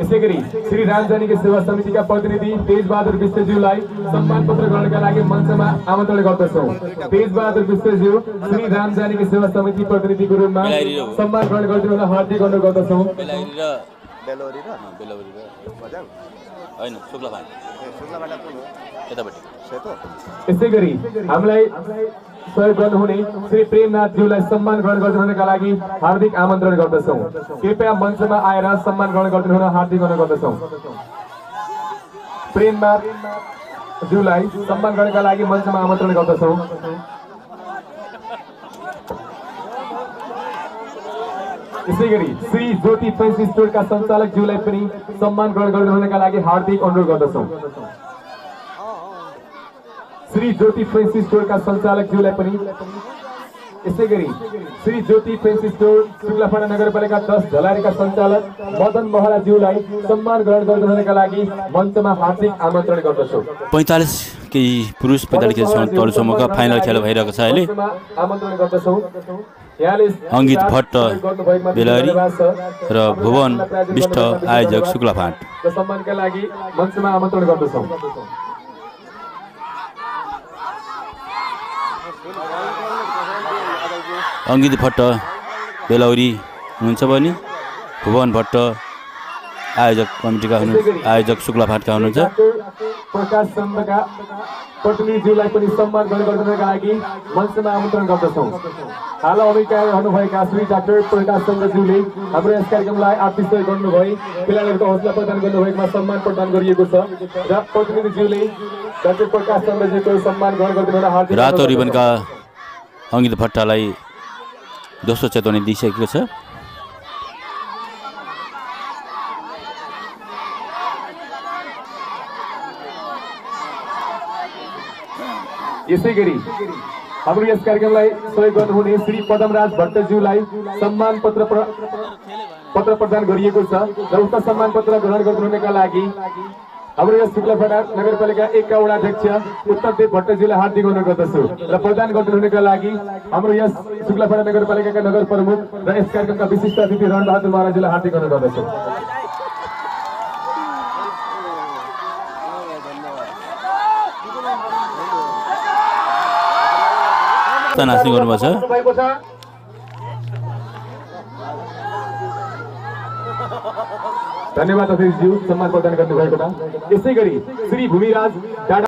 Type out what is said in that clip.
यसैगरी श्री रामजानीको सेवा समितिका प्रतिनिधि तेजबहादुर विश्वज्यूलाई सम्मान पत्र ग्रहणका लागि मञ्चमा आमन्त्रण गर्दछौँ। तेजबहादुर विश्वज्यू श्री रामजानीको सेवा समिति प्रतिनिधिको रूपमा सम्मान ग्रहण गरिदिनुलाई हार्दिक अनुरोध गर्दछौँ। यसैगरी हामीलाई सहयोग गर्नुहुने श्री प्रेमनाथज्यूलाई सम्मान ग्रहण गरिदिनुका लागि हार्दिक आमन्त्रण गर्दछौँ। कृपया मञ्चमा आएर सम्मान ग्रहण गरिदिनु हार्दिक अनुरोध गर्दछौँ। प्रेमनाथज्यूलाई सम्मान ग्रहणका लागि मञ्चमा आमन्त्रण गर्दछौँ। यसैगरी श्री ज्योति फैन्सी स्टोरका सञ्चालकज्यूलाई पनि सम्मान ग्रहण गरिदिनुका लागि हार्दिक अनुरोध गर्दछौँ। श्री ज्योति फैन्सी स्टोरका सञ्चालकज्यूलाई पनि यसैगरी श्री ज्योति फैन्सी स्टोर शुक्लाफाँडा नगरपालिका 10 झलारीका सञ्चालक मदन महराज्यूलाई सम्मान ग्रहण गरिदिनुका लागि मञ्चमा हार्दिक आमन्त्रण गर्दछौँ। 45 केही पुरुष 45 केही तरुसम्मका फाइनल खेल भइरहेको छ अहिले। आमन्त्रण गर्दछौँ। अङ्कित भट्ट बेलारी र भुवन विष्ट आयोजक शुक्लाफाँट सम्मानका लागि मञ्चमा आमन्त्रण गर्दछौँ। अङ्कित भट्ट बेलौरी हुनुहुन्छ भने भुवन भट्ट आयोजक कमिटीका आयोजक शुक्लाफाँटका हुनुहुन्छ। प्रकाश चन्द्रका प्रतिनिधिज्यूलाई पनि सम्मान ग्रहण गरिदिनका लागि मञ्चमा आमन्त्रण गर्दछौँ। हाल अमेरिका रहनुभएका श्री डाक्टर प्रकाश चन्द्रज्यूले हाम्रो यस कार्यक्रमलाई आर्थिक सहयोग गर्नुभई खेलाडीहरूको हौसला प्रदान गर्नुभएकोमा सम्मान प्रदान गरिएको छ र प्रतिनिधिज्यूले डाक्टर प्रकाश चन्द्रज्यूको सम्मान ग्रहण गरिदिनु हार्दिक रातो रिबनका अङ्कित भट्टलाई दोस्रो चेतवनी दिइसकेको छ। यसैगरी हाम्रो यस कार्यक्रमलाई सहयोग गर्नुहुने श्री पदमराज भट्टज्यूलाई सम्मान पत्र प्रदान गरिएको छ र उक्त सम्मान पत्र ग्रहण गरिदिनुका लागि हाम्रो यस शुक्लाफाँडा नगरपालिका 1 का वडाध्यक्ष उत्तरदेव भट्टज्यूलाई हार्दिक अनुरोध गर्दछु र प्रदान गरिदिनुका लागि हाम्रो यस शुक्लाफाँडा नगरपालिकाका नगर प्रमुख र यस कार्यक्रमका विशिष्ट अतिथि रणबहादुर महाराजलाई हार्दिक अनुरोध गर्दछु। नाच्ने गर्नुभएको छ। धन्यवाद अतिथिज्यू सम्मान प्रदान गर्नुभएकोमा। यसैगरी श्री भूमिराज